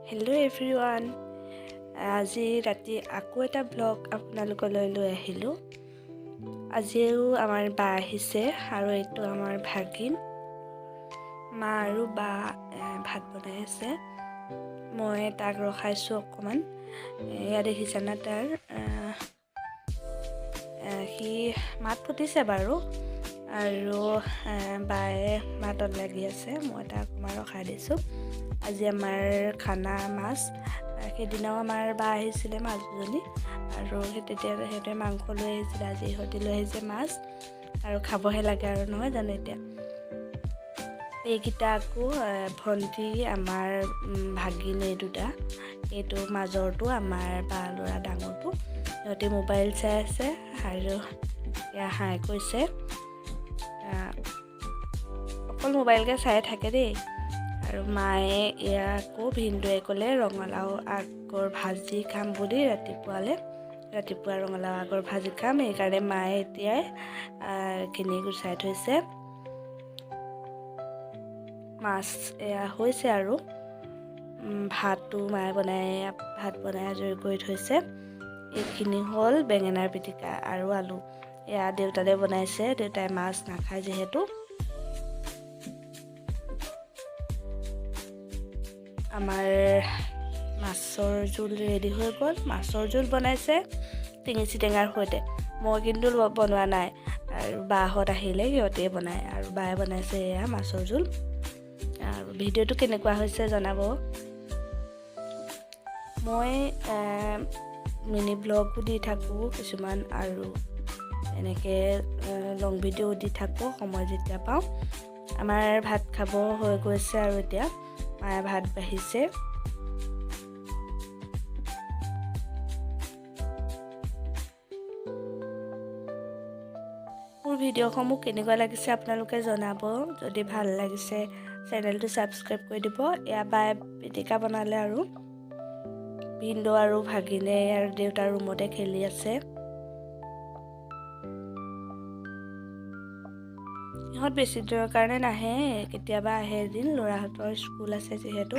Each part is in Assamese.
হেল্ল' এভৰিৱান, আজি ৰাতি আকৌ এটা ব্লগ আপোনালোকলৈ লৈ আহিলোঁ। আজিও আমাৰ বা আহিছে আৰু এইটো আমাৰ ভাগিন। মা আৰু বা ভাত বনাই আছে, মই তাক ৰখাইছোঁ অকণমান। এয়া দেখিছানে তাৰ সি মাত ফুটিছে বাৰু। আৰু বায়ে ভাতত লাগি আছে, মই তাক অকণমান ৰখাই দিছোঁ। আজি আমাৰ খানা মাছ। সেইদিনাও আমাৰ বা আহিছিলে মাজুজনী, আৰু সেই তেতিয়া সিহঁতে মাংস লৈ আহিছিলে, আজি ইহঁতি লৈ আহিছে মাছ আৰু খাবহে লাগে আৰু, নহয় জানো? এতিয়া এইকেইটা আকৌ ভণ্টি, আমাৰ ভাগিন এই দুটা, এইটো মাজৰটো আমাৰ বা ল'ৰা ডাঙৰটো। সিহঁতে মোবাইল চাই আছে আৰু এয়া হাই কৈছে, অকল মোবাইলকে চাই থাকে দেই। আৰু মায়ে এয়া আকৌ ভিনদেউৱে ক'লে ৰঙালাও আগৰ ভাজি খাম বুলি, ৰাতিপুৱা ৰঙালাও আগৰ ভাজি খাম, সেইকাৰণে মায়ে এতিয়াই এইখিনি গুচাই থৈছে। মাছ এয়া হৈছে আৰু ভাতো মায়ে বনাই, ভাত বনাই আজৰি কৰি থৈছে। এইখিনি হ'ল বেঙেনাৰ পিটিকা আৰু আলু, এয়া দেউতালে বনাইছে, দেউতাই মাছ নাখায় যিহেতু। আমাৰ মাছৰ জোল ৰেডি হৈ গ'ল। মাছৰ জোল বনাইছে টেঙেচি টেঙাৰ সৈতে, মই কিন্তু বনোৱা নাই, আৰু বাহঁত আহিলে সিহঁতেই বনায়, আৰু বায়ে বনাইছে এয়া মাছৰ জোল। আৰু ভিডিঅ'টো কেনেকুৱা হৈছে জনাব। মই মিনি ব্লগো দি থাকোঁ কিছুমান, আৰু এনেকৈ লং ভিডিঅ'ও দি থাকোঁ সময় যেতিয়া পাওঁ। আমাৰ ভাত খাব হৈ গৈছে আৰু এতিয়া মায়ে ভাত বাঢ়িছে। মোৰ ভিডিঅ'সমূহ কেনেকুৱা লাগিছে আপোনালোকে জনাব। যদি ভাল লাগিছে চেনেলটো ছাবস্ক্ৰাইব কৰি দিব। এয়া বায়ে পিটিকা বনালে আৰু ভিনদেউ আৰু ভাগিনে আৰু দেউতাৰ ৰুমতে খেলি আছে। ইহঁত বেছি দিনৰ কাৰণে নাহে, কেতিয়াবা আহে এদিন, ল'ৰাহঁতৰ স্কুল আছে যিহেতু।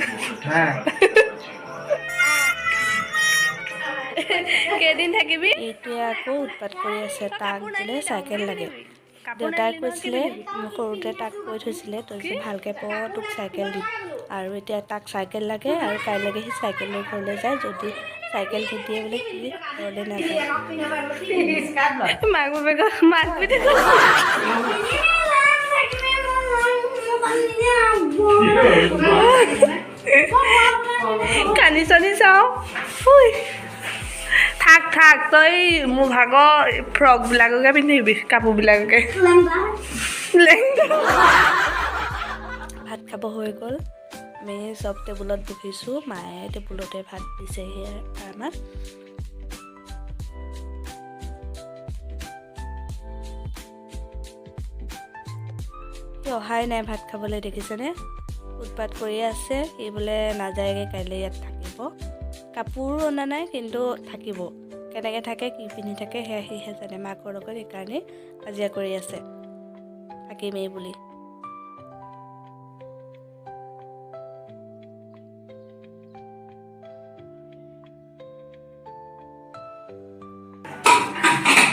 কেইদিন থাকিবি? এইটোৱে আকৌ উৎপাত কৰি আছে, তাক বোলে চাইকেল লাগে। দেউতাই কৈছিলে সৰুতে তাক কৈ থৈছিলে, তই যে ভালকৈ পঢ় তোক চাইকেল দিম। আৰু এতিয়া তাক চাইকেল লাগে, আৰু কাইলৈকে সি চাইকেল লৈ ঘৰলৈ যায়। যদি চাইকেল নিদিয়ে বোলে সি ঘৰলৈ নাযায়। মাক বাপেকৰ মাক পিতে কান্দি চানি চাওঁ। ঐ থাক থাক, তই মোৰ ভাগৰ ফ্ৰকবিলাককে পিন্ধিবি, কাপোৰবিলাককে। ভাত খাব হৈ গ'ল, আমি চব টেবুলত বহিছোঁ। মায়ে টেবুলতে ভাত দিছেহি আমাক। সি অহাই নাই ভাত খাবলৈ, দেখিছেনে? উৎপাত কৰি আছে। সি বোলে নাযায়গৈ, কাইলৈ ইয়াত থাকিব। কাপোৰো অনা নাই, কিন্তু থাকিব। কেনেকৈ থাকে, কি পিন্ধি থাকে সেয়া সিহে জানে। মাকৰ লগত সেইকাৰণে কাজিয়া কৰি আছে থাকিমেই বুলি।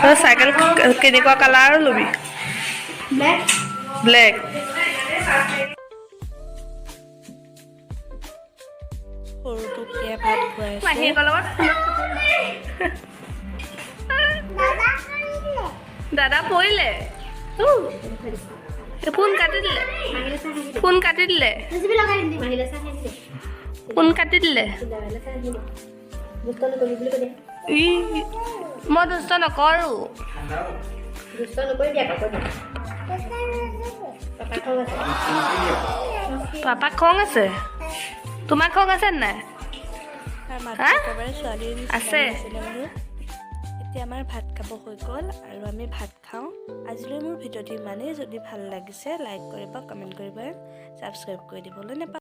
তই চাইকেল কেনেকুৱা কালাৰ ল'বি? ব্লেক। সৰুটোক এয়া ভাত খুৱাইছে। মাহীয়েকৰ লগত দাদা পৰিলে, ফোন কাটি দিলে, ফোন কাটি দিলে, ফোন কাটি দিলে। ই মই দুষ্ট নকৰোঁ। পাপা খং আছে, তোমাৰ খং আছে নাই? তাৰ মাতটো হা? একেবাৰে ছোৱালীৰ নিচিনা আছে। লাগিছিলে বাৰু। এতিয়া আমাৰ ভাত খাব হৈ গ'ল আৰু আমি ভাত খাওঁ। আজিলৈ মোৰ ভিডিঅ'টো ইমানেই। যদি ভাল লাগিছে লাইক কৰিব, কমেণ্ট কৰিব, ছাবস্ক্ৰাইব কৰি দিবলৈ নাপাহৰিব।